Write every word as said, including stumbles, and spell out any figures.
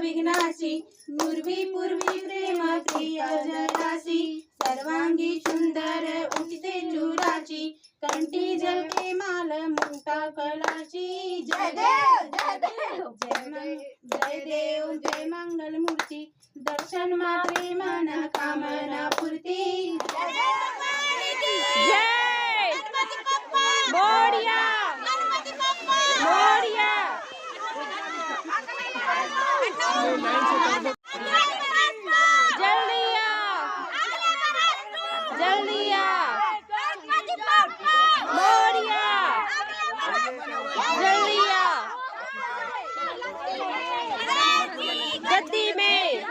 विघ्नासी, नुरवी पुरवी प्रेम प्रिय जयासी, सर्वांगी सुंदर उठिसे चूड़ासी, कंठी जल के माल मुक्ता कलासी। जय देव, जय देव। जय मंग-, जय देव, जय मंगल मूर्ति, दर्शन मात्रे मन कामना पूर्ति। जय। मोरिया। मोरिया। जल्दी आ। जल्दी आ। मोरिया। जल्दी आ। गद्दी में।